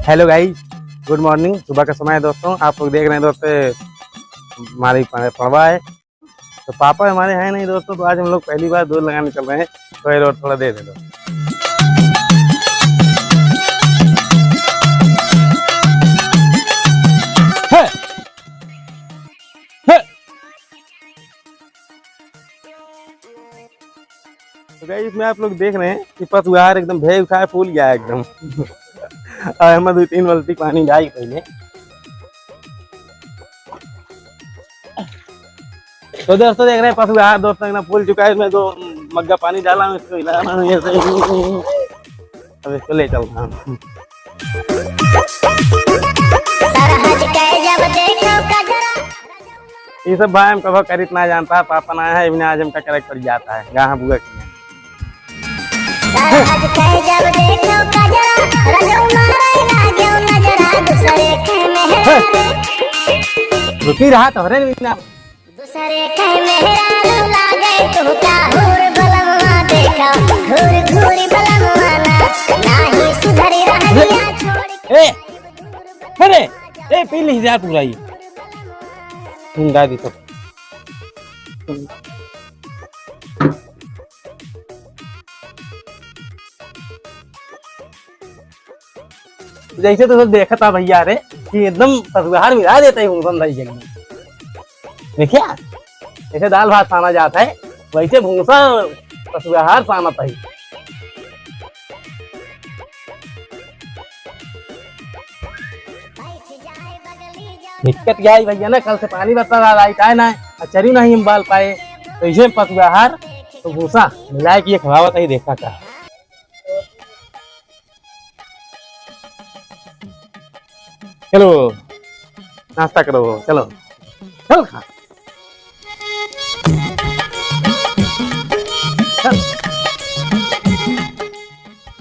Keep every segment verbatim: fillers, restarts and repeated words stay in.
Hello guys, good morning। सुबह का समय है दोस्तों, आप लोग देख रहे हैं दोस्तों, हमारी पड़-, पड़वा है। तो पापा हमारे हैं नहीं दोस्तों, तो आज हम लोग पहली बार दौड़ लगाने चल रहे हैं। तो ये रोड थोड़ा दे दे दो। है। है। तो guys, इसमें आप लोग देख रहे हैं कि पतवार एकदम भे उठा है, फूल गया है एकदम। और हम दो तीन बाल्टी पानी डाल के पहले। तो दोस्तों, देख रहे हैं पतवार दोस्तों एकदम फूल चुका है। इसमें दो मग्गा पानी डाला हूँ, इसको हिलाना है ऐसे। अब इसको ले चलता हूँ। सरहज के जब देखो कजरा। ये सब भाई हम कभो करित ना जानता, पापा ना है, इन्हें आज हमका करे पड़ जाता है, गाँव बुआ की। सरहज के जब देखो कजरा, रजऊ मारे लागे नजरा, दूसरे के मेहरा रे। रुकी रहा तोहरे बिना। दूसरे के मेहरारू लागे तू का हूर बलमवा देखा, घूर घूर बलमवा ना, नाही सुधरी रहनिया छोड़ के। ए, अरे, ए, पी ली जा पूरा ही। हुंगा दी तो। जैसे तो सब देखता भैया रे कि एकदम पतवार मिला देता है भूसा दाई जल्दी। देखिया, जैसे दाल भात साना जाता है, वैसे भूसा पतवार सानत है। दिक्कत क्या है भैया ना, कल से पानी बरसा रहा है, काय ना है, अचरी नहीं हम बाल पाए, तो इसे पतवार तो भूसा मिलाए के ये खवावत है, देखा का। चलो, नाश्ता करो, चलो, चल खा। चल।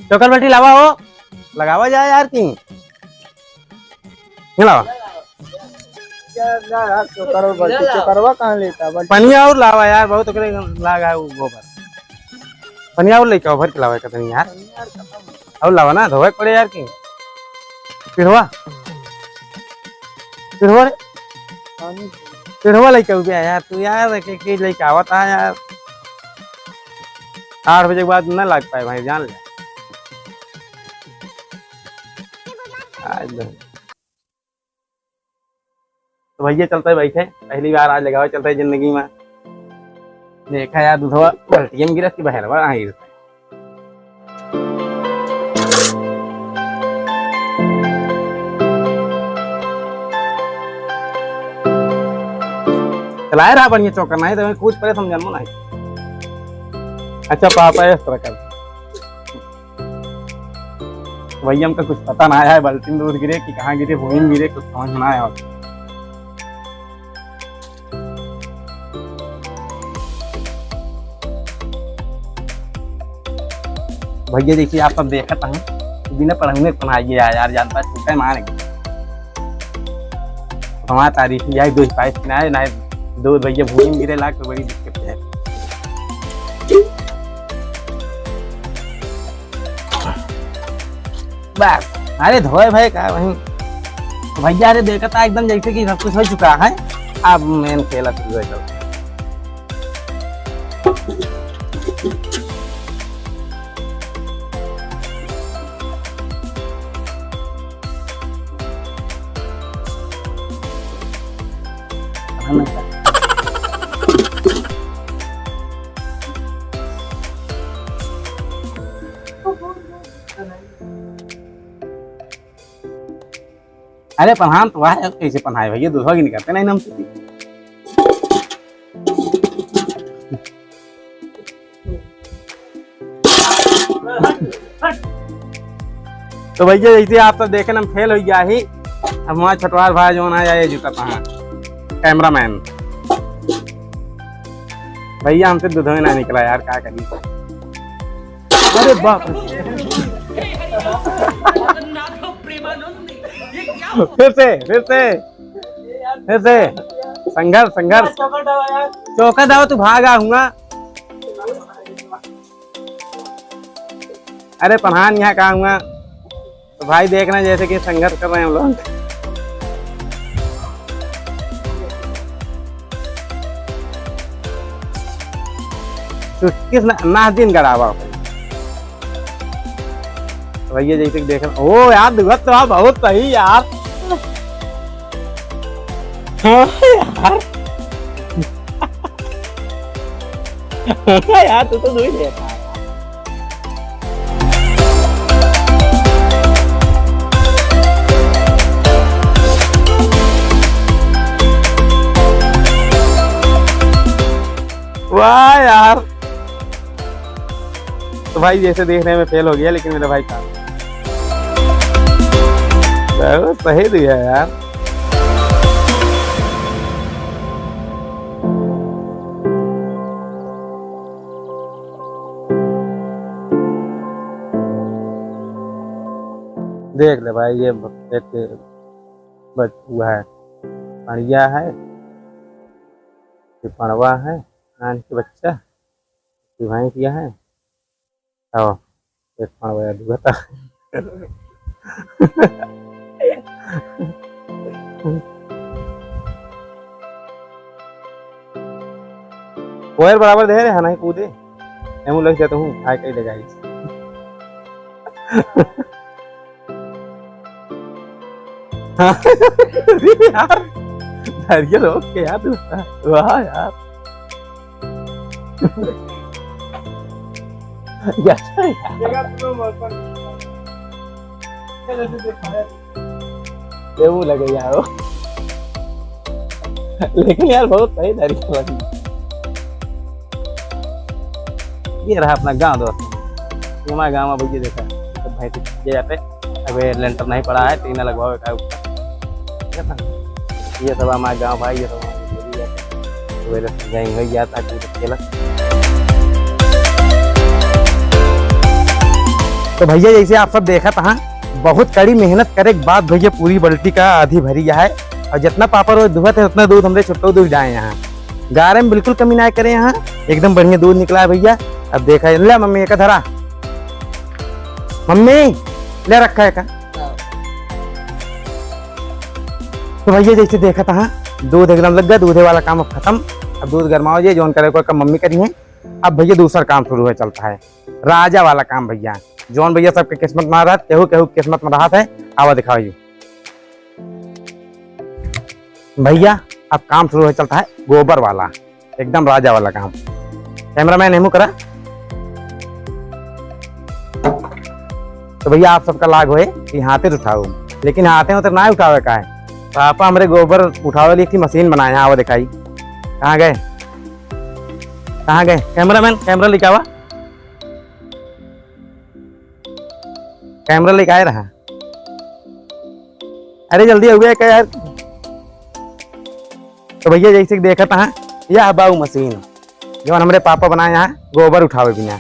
चोकर बाल्टी लावा हो, लगावा जाए यार की। ये लावा। यार, यार, चोकर और बाल्टी, चोकरवा कहाँ लेता? बाल्टी पनिया और लावा यार, बहुत ओकरे लाग है वो गोबर। पनिया और लेके आओ, भर के लावा एक आदमी यार। और लावा ना, धोवे के पड़े यार की। पिढ़वा। पिढ़वा रे। पिढ़वा लेके आओ बे यार, तू यार, एक, एक चीज लेके आवत है यार। आठ बजे के बाद ना लाग पाए भाई, जान ले। आज तो भैया चलते बैठे, पहली बार आज लगावे चलते जिंदगी में। देखा यार, दूधवा बाल्टिया में गिरा कि बहरवा आ गिरा। चलाए रहा बढ़िया चौका, नहीं तो कूद पड़े, समझ में नहीं। अच्छा पापा, इस तरह कर। भैया, हमका कुछ पता ना आया है, बाल्टी में दूध गिरे कि कहाँ गिरे, भूमि में गिरे, कुछ समझ में ना आया। भैया, देखिए, आप सब देखत हैं, बिना पढ़ौने पढ़ाई है यार, जानता है, छूटे मार के। हमारा तारीफ यही दो पाइप किनारे ना, दो भैया भूमि में गिरे लाग तो बड़ी दिक्कत है। बस, अरे धोए भाई का वहीं। भैया, अरे देखता एकदम जैसे कि सब कुछ हो चुका है। अब मेन खेला शुरू है, चलो। अरे पन्हान तो है, कैसे पन्हाए भैया, दूसरा की निकलते नहीं नाम से। तो भैया, जैसे आप सब देखे, हम फेल हो गया ही। अब हमारा छोटवार भाई जो ना, ये जूता पहन, कैमरामैन। भैया, हमसे दूधवे ना निकला यार, का करी? अरे बाप रे। फिर से, फिर से, फिर से। संघर्ष, संघर्ष। चौका डावा, तू भागा हुआ। अरे पन्हान यहाँ कहाँ हुआ? तो भाई, देख रहे हैं जैसे कि संघर्ष कर रहे हैं हम लोग। चुटकी से ना, ना दिन गड़ावा। तो भैया, जैसे कि देख रहे, ओ यार, दुगत तो आप बहुत सही यार। हाँ यार। हाँ यार, तू तो दुई देता है। वाह यार। तो भाई, जैसे देखने में फेल हो गया, लेकिन मेरा भाई काम बहुत सही दिया यार। देख ले भाई, ये एक बच-, हुआ है, पड़िया है, ये पड़वा है, नान के बच्चा, ये भैंस यह है। आओ, एक पड़वा या दुगता। कोयर बराबर दे रे, हाँ, नहीं कूदे। एमू लग जाता हूँ, खाए कहीं ले गाइस। हाँ। यार, धैर्य रोक के यार, तू। वाह यार। यार, यार। ये वो लगे यार वो। लेकिन यार, बहुत सही धैर्य लगी। ये रहा अपना गांव दोस्त, ये हमारा गांव में भैया देखा, तो भाई तो ये जाते, अबे लेंटर नहीं पड़ा है, टीना लगवावे का ऊपर। ये सब हमारा गांव भाई, ये सब हमारे भैया, तो वे लोग जाएंगे यार, ताकि वो खेला। तो भैया, जैसे आप सब देखत हैं, बहुत कड़ी मेहनत करे के बाद भैया पूरी बाल्टी का आधी भरी है, और जितना पापड़ वो दुहत है, उतना दूध हमरे छुट्टो दूध जाए यहाँ। गारे में बिल्कुल कमी ना करे यहाँ, एकदम बढ़िया दूध निकला है भैया। अब देखा, ले मम्मी, एक धरा, मम्मी, ले रखा है का। तो भैया, जैसे देखत हैं, दूध एकदम लग गया, दूधे वाला काम अब खत्म। अब दूध गरमाओ जे, जौन करे को कम मम्मी करी है। अब भैया, दूसरा काम शुरू हो चलता है, राजा वाला काम भैया। जौन भैया सबके किस्मत में रहत, केहू केहू किस्मत में रहत है, आवा दिखाओ ये। भैया, अब काम शुरू हो चलता है गोबर वाला, एकदम राजा वाला काम। कैमरामैन, एमू करा। तो भैया, आप सबका लाग होए कि हाथे उठाओ, लेकिन हाथे उतर ना उठावे का है। पापा हमरे गोबर उठावे लिए एक ठे मशीन बनाए हैं, आवा दिखाई। कहाँ गए, कहाँ गए कैमरामैन? कैमरा लेके आवा। कैमरा लेके आए रहा। अरे जल्दी हो गया क्या यार? तो भैया जैसे कि देखत हैं, यह बाऊ मशीन, जौन हमरे पापा बनाए हैं गोबर उठावे बिना।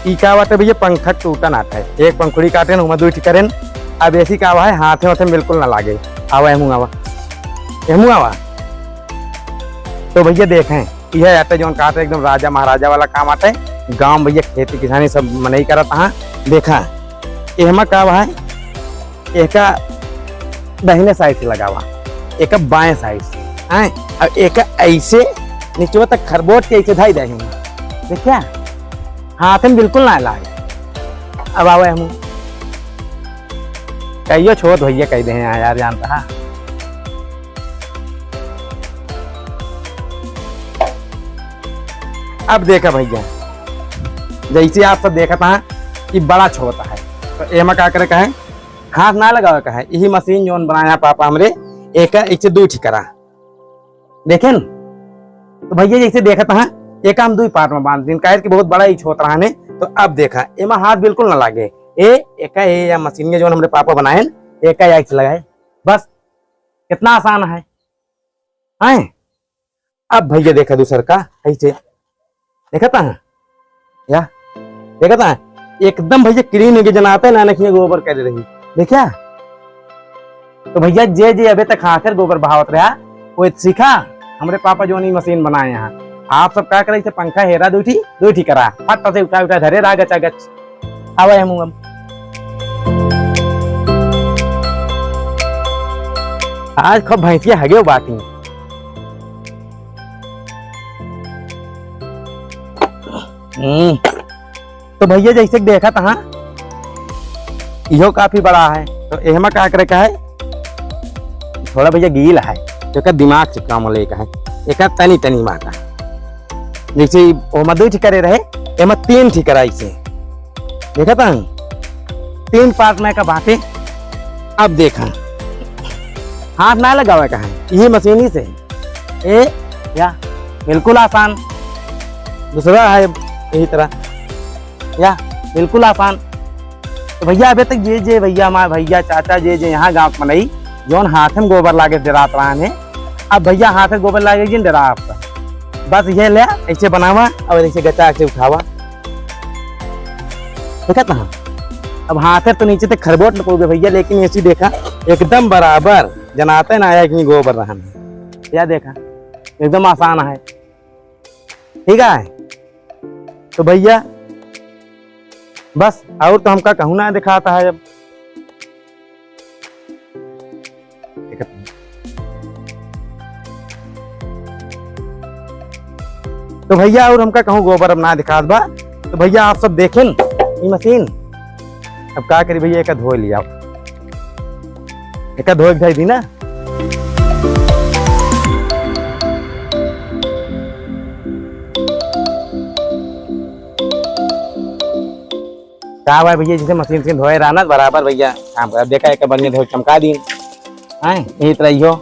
ई का बाटे भैया, पंखा टूटन आटे, एक पंखुड़ी काटेन, उमा दुई ठी करेन। अब ऐसी का है, हाथे वाथे बिल्कुल ना लागे। आवा एमू आवा, एमू आवा। तो भैया देखें, यह आटे जौन काटे एकदम राजा महाराजा वाला काम आटे। गाँव में भैया खेती किसानी सब मनई करत हैं। देखा एहमा का है, एका दाहिने साइड से लगावा, एका बाएं साइड से, हैं? अब एका ऐसे निचवा तक खरबोट के ऐसे धई दे हैं। देखा, हाथ में बिल्कुल ना लागे। अब आवे हम कहियो छोट भैया कह दे हैं यार, जानता है। अब देखा भैया, जैसे आप सब देखत हैं कि बड़ा छोटा है, तो एमा का करे का है, हाथ ना लगावे का है। यही मशीन जौन बनाया पापा हमरे, एक एक से दुई ठी करा। देखेन? तो भैया जैसे देखत हैं, एक हम दुई पार्ट में बांध दिन, काहे कि बहुत बड़ा ही छोट रहा ने। तो अब देखा, एमा हाथ बिल्कुल ना लागे। ए, एका ए या मशीन जौन हमरे पापा बनाएन, एका या ऐसे लगाए। बस, कितना आसान है। हैं? अब भैया देखा दूसर का, ऐसे। देखत हैं? या? देखत हैं? एकदम भैया क्लीन होके जनाते ना, नखिया गोबर करे रही। देखा? तो भैया जे जे अबे तक हाथ से गोबर बहावत रहा, वो सीखा। हमरे पापा जौन ई मशीन बनाए हैं। आप सब का करे, इसे पंखा हेरा दुई ठी, दुई ठी करा। फट से उठा उठा धरे रहा गचा गच। आवे हम अब। आज खूब भैंसिया हगेउ बाटी। हम्म, तो भैया जैसे कि देखत हा, इहो काफी बड़ा है, तो एहमा का करे का है, थोड़ा भैया गील है, तो एकर दिमाग से काम लेके है, एकर तनी तनी माता। जैसे ई ओमा दुइ ठी करे रहे, एमा तीन ठी कराई से। देखत हा? तीन part में का बाटे। अब देखा, हाथ ना लगावे का है, यही मशीनी से। ए, या, बिल्कुल आसान। दूसरा है यही तरह, या, बिल्कुल आसान। तो भैया, अबे तक जे, जे भैया, हमार भैया, चाचा, जे, जे यहाँ गाँव के मनई, जौन हाथे में गोबर लागे डेरात रहन है, अब भैया हाथे गोबर लागे जिन डेरात। बस ये ले, ऐसे बनावा और ऐसे गचा के उठावा। देखत हा? अब हाथे तो नीचे तक खरबोट न पउबे भैया, लेकिन ऐसी देखा, एकदम बराबर, जनाते ना आया कि गोबर रहन है। या देखा, एकदम आसान है। ठीक है, तो भैया बस, और तो हमका कहूँ ना दिखाता है अब। तो भैया, और हमका कहूँ गोबर अब ना दिखात बा। तो भैया, आप सब देखेन ई मशीन, अब का करी भैया, एका धोए लिया, एका धोए के धई दी ना। का भाई भैया, जैसे मशीन से धोए रहना बराबर भैया काम कर। देखा, एक बढ़िया धोए चमका दीन, हैं, यही तरह इहो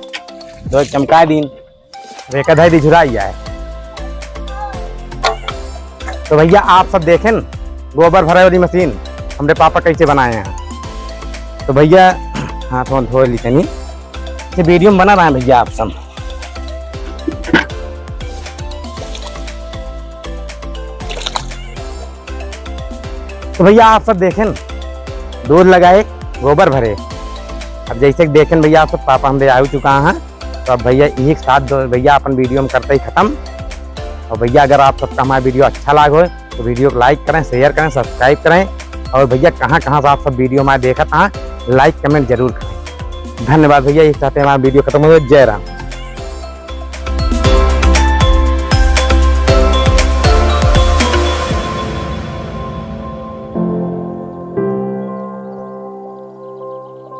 धोए चमका दीन। अब एक धई दी झुराई जाए। तो भैया, आप सब देखेन गोबर भरे वाली मशीन हमरे पापा कैसे बनाए हैं। तो भैया, हाथ वाथ धोए ली तनी, ये वीडियो में बना रहा है भैया आप सब। तो भैया, आप सब देखेन, दूध लगाए, गोबर भरे। अब जैसे कि देखेन भैया, आप सब, पापा हमरे आ चुका है। तो अब भैया, एक साथ दो भैया, अपन वीडियो में करते ही खत्म। और भैया, अगर आप सबका हमारा वीडियो अच्छा लाग हो, तो वीडियो को like करें, share करें, subscribe करें। और भैया, कहाँ कहाँ से आप सब वीडियो हमारे देखत हैं, like comment जरूर करें। धन्यवाद भैया, एक साथ हमारा वीडियो खत्म हो। जय राम।